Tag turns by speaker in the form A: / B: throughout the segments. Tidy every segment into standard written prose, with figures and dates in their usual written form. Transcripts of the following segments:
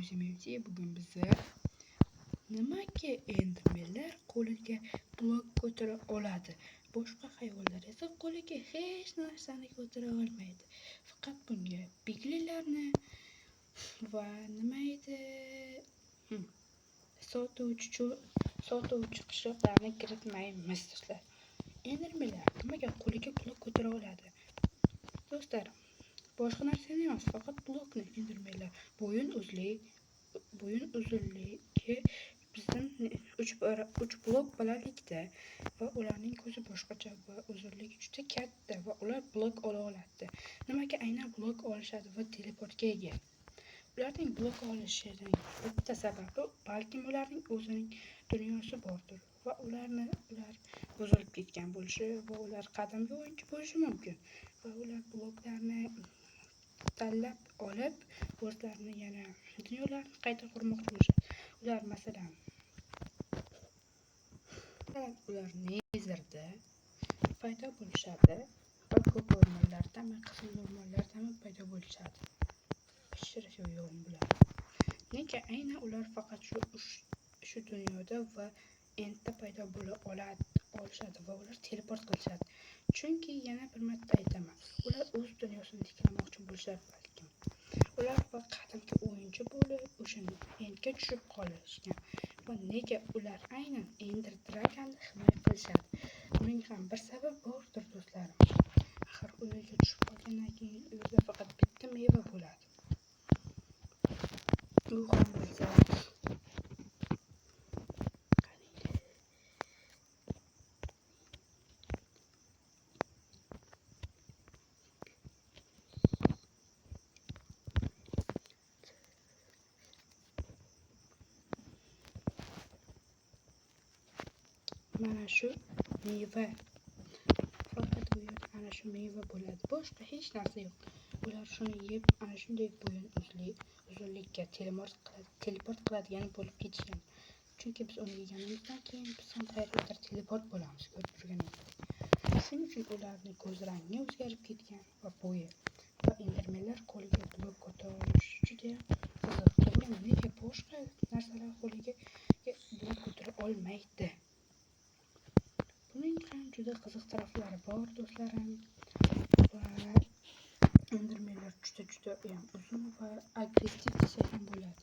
A: O'zim bugun biza nimaga endermenlar qo'liga blok ko'tara oladi, boshqa hayvonlar esa qo'liga hech narsani ko'tara olmaydi. Faqat bunga piglilarni va nima edi, sotuvchi qishloqlarni kiritmaymiz do'stlar. Endermenlar nimaga qo'liga blok ko'tara oladi? Do'stlar, boshqa narsani emas, faqat blokni. Endermenlar bo'yin uzunligi bizdan 3 blok balandlikda va ularning ko'zi boshqacha va uzunligi juda katta va ular blok ola oladi. Nimaga aynan blok olishadi va teleportga ega? Ularning blok olishining bitta sababi balkim ularning o'zining dunyosi bordir va ular buzilib ketgan bo'lishi va ular qadimgi o'yinchi bo'lishi mumkin va ular bloklarni tanlab olib o'zlarini yana dunyolarni qayta qurmoqchi bo'lishadi. Ular masalan ular Netherda paydo bo'lishadi va ko'k o'rmonlardami, qizil o'rmonlardami paydo bo'lishadi. Pishirish yo'q bular. Nega aynan ular faqat shu dunyoda va endda paydo bo'la olishadi va ular teleport qilishadi. Chunki yana bir marta aytaman, ular o'z dunyosini tiklamoqchi bo'lishadi balkim. Ular va qadimgi o'yinchi bo'lib o'sha endga tushib qolishgan va nega ular aynan Ender Dragon'ni himoya qilishadi? Buning ham bir sababi bordir do'stlarim. Axir u yerga tushib qolgandan keyin u yerda faqat bitta meva bo'ladi. Bu ham bo'lsa mana shu meva, faqat u yerda ana shu meva bo'ladi, boshqa hech narsa yo'q. Ular shuni yeb ana shunday bo'yin uzunlikka teleport qiladigan bo'lib ketishgan. Chunki biz uni yeganimizdan keyin biz ham qayergadir teleport bo'lamiz, ko'rib turganingizdek. Shuning uchun ularning ko'z rangi o'zgarib ketgan va bo'yi va endermenlar qo'liga blok ko'tarish juda qiziq. To'g'rimi? Nega boshqa narsalar qo'liga blok ko'tara olmaydi? Buning ham juda qiziq taraflari bor do'stlarim. Va endermenlar juda ham uzun va agressiv desak ham bo'ladi.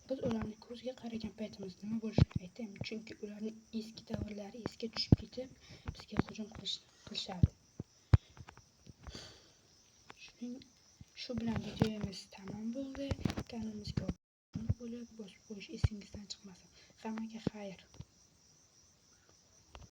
A: Biz ularni ko'ziga qaragan paytimizda nima bo'lishini aytaymi? Chunki ularning eski davrlari esga tushib ketib, bizga hujum qilishadi. Shu bilan videomiz tamom bo'ldi. Kanalimizga obuna bo'lib, bosib qo'yish esingizdan chiqmasin. Hammaga xayr.